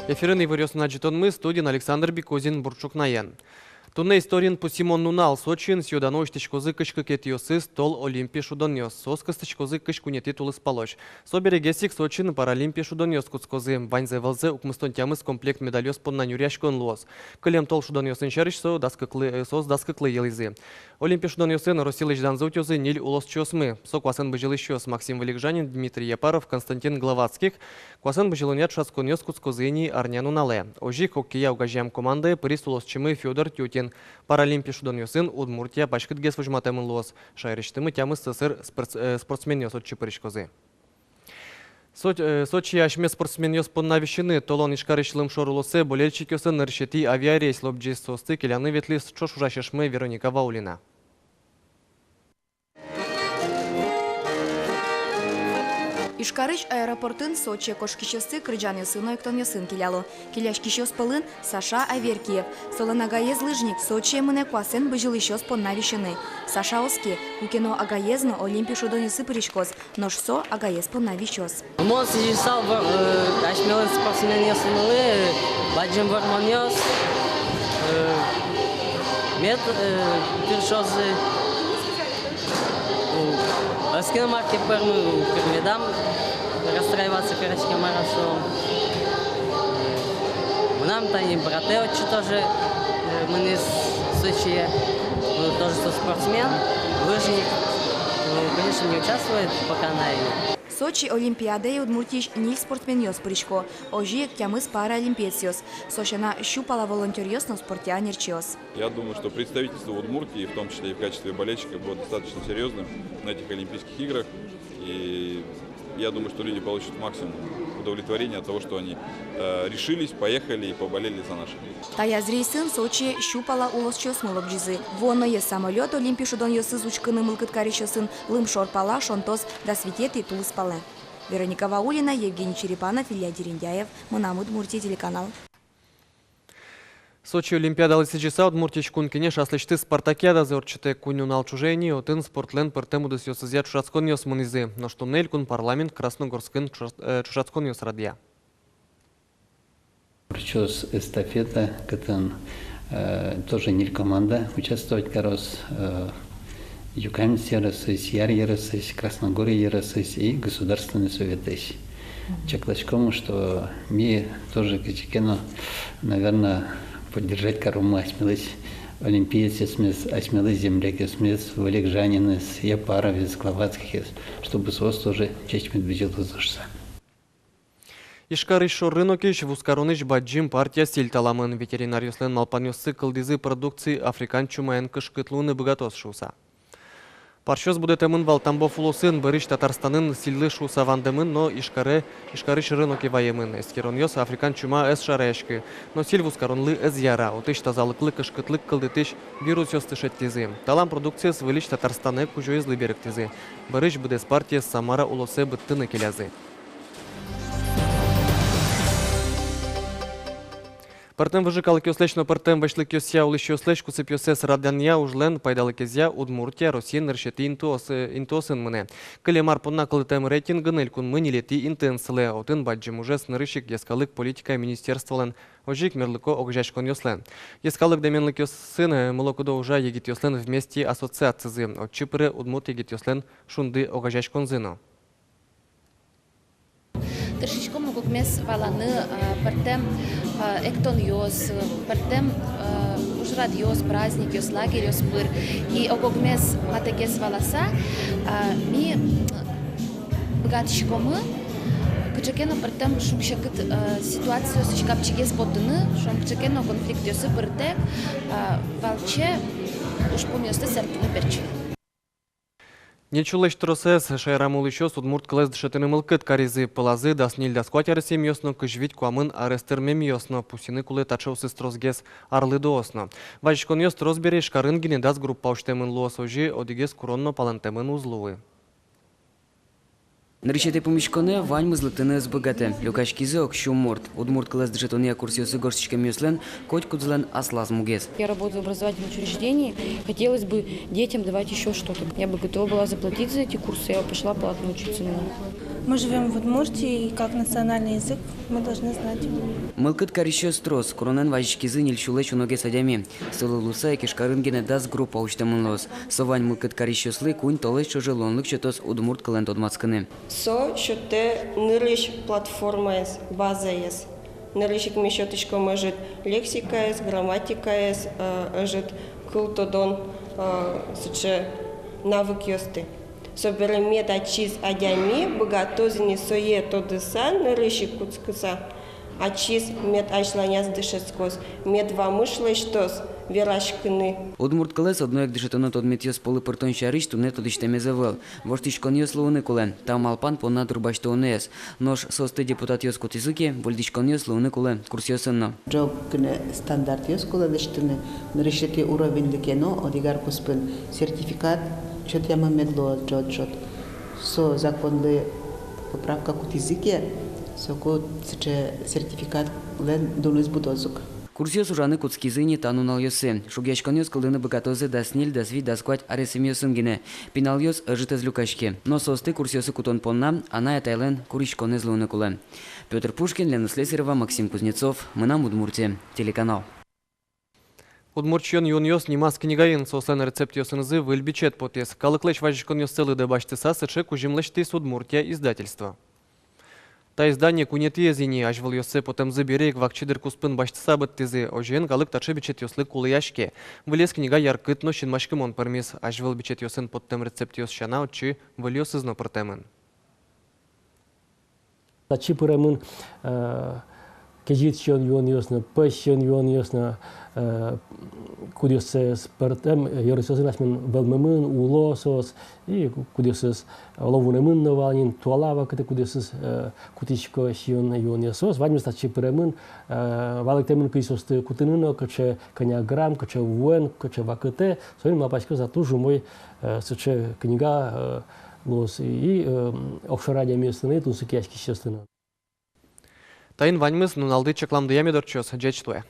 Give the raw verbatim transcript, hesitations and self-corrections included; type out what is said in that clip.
Эфирын иворъёсын ӝытонмы, студиын Александр Бикузин. Бур ӵукнаен. Туннэ историын пусйымон нунал. Сочиын сӥё-дано усьтӥськозы кызь кыкетӥосыз тол Олимпи шудонъёс. Соос кыстӥськозы кызь куинетӥ тулыспалозь. Со берегес ик Сочиын Паралимпи шудонъёс кутскозы. Ваньзэ валзэ укмыстон тямыс комплект медальёс понна нюръяськон луоз. Кылем тол шудонъёсын сярысь со дас кыклы, э, соос дас кыклы йылӥзы. Олимпи шудонъёсын Россилэсь данзэ утёзы ньыль улосчиосмы. Со куасэн бызьылӥсьёс Максим Вылегжанин, Дмитрий Япаров, Константин Главатских. Куасэн бызьылонъя ӵошатсконъёс кутскозы ини арнянуналэ. Озьы ик хоккея огазеям командае пыриз улосчимы Фёдор Тютин. Паралимпи шудонъёсын Удмуртия паськытгес возьматэмын луоз. Шаерысьтымы тямыс сӧсыр спортс-, э, спортсменъёс отчы пыриськозы. Соч-, э, Сочие асьме спортсменъёс понна висьыны толон Ижкарысь Лымшор улосэ болельщикъёслэн нырысетӥ авиарейс лобӟиз. Соосты келяны ветлӥз ӵош ужасьмы Вероника Ваулина. Ижкарысь аэропортын Сочие кошкисьёсты кырӟанъёсын но эктонъёсын келяло. Келяськисьёс пӧлын Саша Аверкиев. Солэн агаез лыжник, Сочие мынэ куасэн бызьылӥсьёс понна висьыны. Саша оске, куке но агаез но Олимпи шудонъёсы пыриськоз, нош со агаез понна висёз. Мон сӥзьысал вор-, э, асьмелэн спортсменъёсмылы, э, бадӟым вормонъёс, э, мед, э, тыршозы. Ӧз ке но мар ке пӧрмы, пӧрмедам, расстраиваться кариське, мар-а со. Мынам тани братэ отчы тоже, э, мынӥз Сочие. Ну, тоже со спортсмен, лыжник. Ну, конечно, не участвует пока на. Сочи Олимпиадае Удмуртиысь ньыль спортсменъёс пырисько, озьы ик тямыс паралимпиецъёс. Со сяна сю пала волонтёръёс но спортъя ӧнерчиос. Я думаю, что представительство Удмуртии, в том числе и в качестве болельщика, будет достаточно серьёзным на этих Олимпийских играх. И я думаю, что люди получат максимум удовлетворения от того, что они, э, решились, поехали и поболели за наших. Таяз рейсын Сочие сю пала улосчиосмы лобӟизы. Вуоноез самолёт Олимпи шудонъёсыз учкыны мылкыд карисьёсын Лымшор пала шонтоз дас витетӥ тулыспалэ. Вероника Ваулина, Евгений Черепанов, Илья Дерендяев, «Мынам Удмуртие» телеканал. Сочи Олимпиадалы сӥзьыса Удмуртиысь Кун Кенеш аслэсьтыз спартакиадазэ ортчытэ. Куинь нунал ӵоже ини отын спортлэн пӧртэм удысъёсызъя ӵошатсконъёс мынӥзы. Нош туннэ Элькун парламент Красногорскын ӵош-, э, ӵошатсконъёс радъя. Ортчоз эстафета, кытын, э, тоже ньыль команда участвовать кароз, э, Юкаменск ёросысь, Яр ёросысь, Красногор ёросысь и Государственный Советысь. Мгм. Чакласьком, что ми тоже кызьы ке но, наверно, поддержать каромы асьмелэсь олимпиецъёсмес, асьмелэсь землякъёсмес, Вылегжанинэз, Япаровез, Главатскихез, чтобы соос тоже ӟеч мед бызьылозы шуыса. Ижкарысь шор рынокысь вузкаронысь бадӟым партия сӥль таламын. Ветеринаръёслэн малпанъёссы кылдӥзы продукция африкан чумаен кышкыт луыны быгатоз шуыса. Парсьёс будэтэмын вал Тамбов улосын, бӧрысь Татарстанын сӥльлы шуыса вандэмын, но Ижкаре, Ижкарысь рыноке ваемын. Эскеронъёс африкан чума ӧз шараяськы, но сӥль вузкаронлы ӧз яра, отысь тазалыклы кышкытлык кылдытӥсь вирусъёсты шедьтӥзы. Талам продукциез выльысь Татарстанэ кузёезлы берыктӥзы. Бӧрысь быдэс партиез Самара улосэ быдтыны келязы. Пӧртэм выжы калыкъёслэсь но пӧртэм вӧсьлыкъёсъя улӥсьёслэсь кусыпъёссэс радъянъя ужлэн пайдалыкезъя Удмуртия Россиын нырысетӥ интыос-, интыосын мынэ. Кылем ар понна кылдытэм рейтингын элькунмы ньылетӥ интыын сылэ. Отын бадӟым ужез нырысь ик йӧскалык политикая министерстволэн, озьы ик мерлыко огазеяськонъёслэн. Йӧскалык дэменлыкъёсын, э, мылокыдо ужа егитъёслэн «Вместе» ассоциацизы. Отчы пыре удмурт егитъёслэн «Шунды» огазеяськонзы но. Тыршиськом ог-огмес валаны, э, пӧртэм, э, эктонъёс, пӧртэм, э, ужрадъёс, праздникъёс, лагерьёс пыр. И ог-огмес матэкез валаса, э, ми быгатӥськомы кыӵе ке но пӧртэм шуг-секыт, э, ситуациосысь капчигес потыны, шуом, кыӵе ке но конфликтъёсы пыртэк, э, валче ужпумъёсты сэрттыны берчыны. Ньыль сюлэсь тросэз шаерамы улӥсьёс удмурт кылэз дышетыны мылкыд каризы. Пӧлазы дас ньыль-дас куать аресъемъёс но кызь вить-куамын арес тырмемъёс но. Пусйыны кулэ, таӵеосыз тросгес арлыдоос но. Вазиськонъёс трос бере. Ижкарын гинэ дас группа усьтэмын луоз, озьы одӥгез курон но палэнтэмын уз луы. Нырысетӥ пумиськонэ ваньмыз лыктыны ӧз быгатэ. Люкаськизы ог сю мурт. Удмурт кылэз дышетонъя курсъёсы гожтӥськемъёслэн котькудӥзлэн аслаз мугез. Я работаю в образовательном учреждении. Хотелось бы детям давать ещё что-то. Я бы готова была заплатить за эти курсы, я бы пошла платно учиться на Мы живём в Удмуртии, и как национальный язык мы должны знать его. Мылкыд карисьёс трос, куронэн вазиськизы ньыль сюлэсь уногес адями. Сылы луыса ик Ижкарын гинэ дас группа усьтэмын луоз. Со вань мылкыд карисьёслы куинь толэзь ӵоже луонлык сётоз удмурт кылэн тодматскыны. Со сётэ нырысь платформаез, базаез. Нырысь ик ми сётӥськом ӧжыт лексикаез, грамматикаез, э, ӧжыт кыл тодон, э, сыӵе навыкъёсты. Собере мед ачиз адями быгатоз ини сое тодыса, нырысь ик кутскыса, ачиз мед азьланяз дышетскоз, мед вамыш лэсьтоз вераськыны. Удмурт кылэз одно ик дышетоно тодметъёс пӧлы пыртон сярысь туннэ тодӥсьтэмез ӧвӧл. Воштӥськонъёс луыны кулэ, та малпан понна дурбасьтонэз. Нош соосты депутатъёс кутӥзы ке, выльдӥськонъёс луыны кулэ курсъёсын но. Ӝог гинэ стандартъёс кулэ лэсьтыны, нырысетӥ уровеньлы ке но, одӥг ар куспын сертификат сётъямын мед луоз ӝот-ӝот. Со законлы поправка кутӥзы ке, соку сыӵе сертификатлэн дуныз будоз ук. Курсъёс ужаны кутскизы ини та нуналъёсы. Шугъяськонъёс кылдыны быгатозы дас ньыль, дас вить, дас куать аресъёсын гинэ. Пиналъёс ӧжыт ӧз люкаське. Но соосты курсъёсы кутон понна анай-атайлэн куриськонэз луыны кулэ. Пётр Пушкин, Лена Слесарева, Максим Кузнецов, «Мынам Удмуртие» телеканал. «Удмурт сиён-юонъёс» нимаз книгаын соослэн рецептъёсынызы выль бичет потӥз. Калыклэсь вазиськонъёссэ лыдэ басьтыса, сыӵе кузьым лэсьтӥз «Удмуртия» издательство. Та издание куинетӥез ини. Азьвылъёссэ потэмзы бере ик вакчи дыр куспын басьтыса быдтӥзы. Озьыен, калык таӵе бичетъёслы кулэяське. Вылез книга яркыт но синмаськымон пӧрмиз. Азьвыл бичетъёсын поттэм рецептъёс сяна, отчы выльёсыз но пыртэмын. Татчы пыремын, э, кезьыт сиён-юонъёс но, пӧсь сиён-юонъёс но, э, кудъёссэс пӧртэм ёросъёсын асьмелэн вӧлмемын, уло соос, и кудъёсыз оло вунэмын но вал ни, туала вакытэ кудъёсыз, э, кутӥсько сиён-юонъёс. Соос ваньмыз татчы пыремын, э, валэктэмын, кызьы соосты кутыны но, кыӵе кӧня грамм, кыӵе вуэн, кыӵе вакытэ. Соин малпасько, со туж умой, э, сыӵе книга, э, луоз и, э, огшоры адямиослы но, и тунсыкъяськисьёслы но. Таин ваньмыз. Нуналды чакламдыя мед ортчоз. Ӟеч луэ.